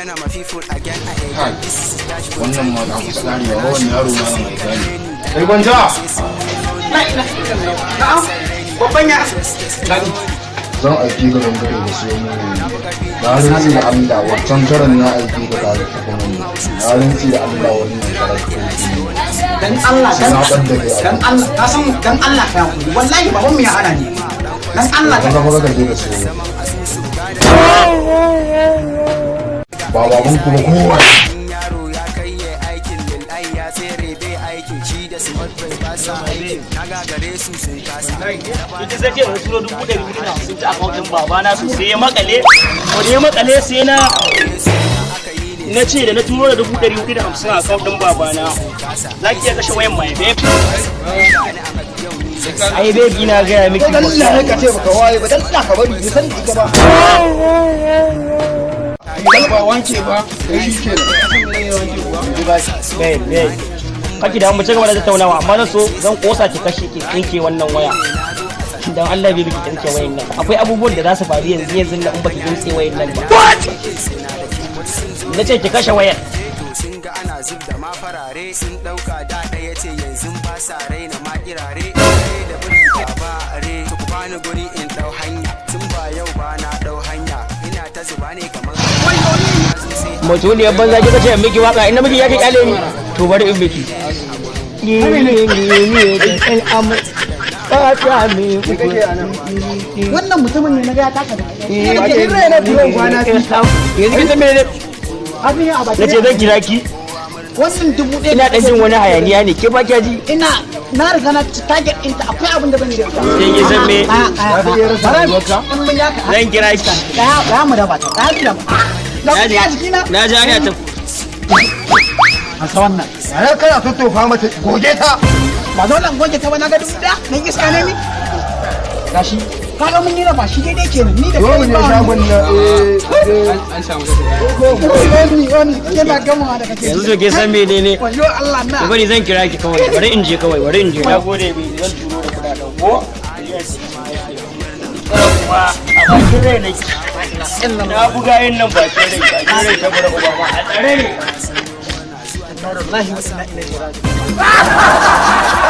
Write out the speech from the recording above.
Kai, wannan ma ta kusa karewa. Wannan yaro ma mai gani. Kai gwanja. Na'am, babban ya. Zan aiki ka don gare da siyo mun. Na rantsi da Allah, wancan karan na aiki ka ka tafi mun. Na rantsi da Allah, wannan karan ko Dan Allah, sai dan na ɓadda kai a dan Allah, ka san dan Allah ka hankuri. Wallahi baban mu ya hana ni. Dan Allah. Kan ka ka je ka siyo. Ba baban ku ba kowa. Yaro ya kai ya aikin lil'ai, ya tsere, bai aikin shi da smart boy ba sa aikin na gagare su, sun kasa. Ita sai ce turo 450 ta account ɗin babana sosai ya makale. Wanda ya makale, sai na na ce da na turo da 450 a account ɗin babana. Za ki iya kashe wayan, my babe. Ai babe, ina gaya miki. Dan Allah ka ce baka waye ba, dan Allah ka bari, bai san ka ba. Idan ba wanke ba, kai shi kenan. Babe, babe. Kaki da mu ci gaba da tattaunawa, amma zan so zan kosa ki kashe, ki tsinke wannan waya. Dan Allah baby, ki tsinke wayan nan. Akwai abubuwan da za su faru yanzu yanzu nan in baki tsinke wayan nan ba. Na ce ki kashe wayar. Sun ga ana zub da ma farare, sun dauka da ɗaya ce, yanzu ba sa raina ma kirare da biri ba re. To ku bani guri in dau hanya, tun ba yau ba na dau hanya, ina ta zuba ne kamar Mutuniyar banza, kika ce in miki waka, ina miki yake kyale ni. To bari in miki. Ni ne ni ne da al'amur. Wannan mutumin ne na ga ya taka da. Ina rai na biyan kwana biyu. Yanzu kin san menene? Abin a baki. Na ce zan kira ki. Wannan 1000. Ina dan jin wani hayaniya ne, ke ba kya ji? Ina na riga na ci target ɗinta, akwai abin da ban yi da ita. Sai ki san me? Bara in mun yaka. Zan kira ki. Daya daya mu raba ta. Daya mu raba. Da kuɗi a jikina. Na ji ana ta. An sa wannan. Yaya kana tottofa mata, goge ta. Ba dole in goge ta ba, na ga 1000 dan iska ne ni. Gashi. Kaga mun yi raba shi daidai kenan ni da kai. Dole ne ba wani. Shagon na eh. An samu. Wani wani yana gamawa da kake. Yanzu to ke san menene? Wayo Allah na. To bari zan kira ki kawai, bari in je kawai, bari in je. Na gode bai, zan turo da kudaden ko? Kuma a bakin rai nake. Na buga yin nan bakin rai, bakin rai ta bara uba ba a tsare ne. Wallahi wa inna ilaihi raji'un.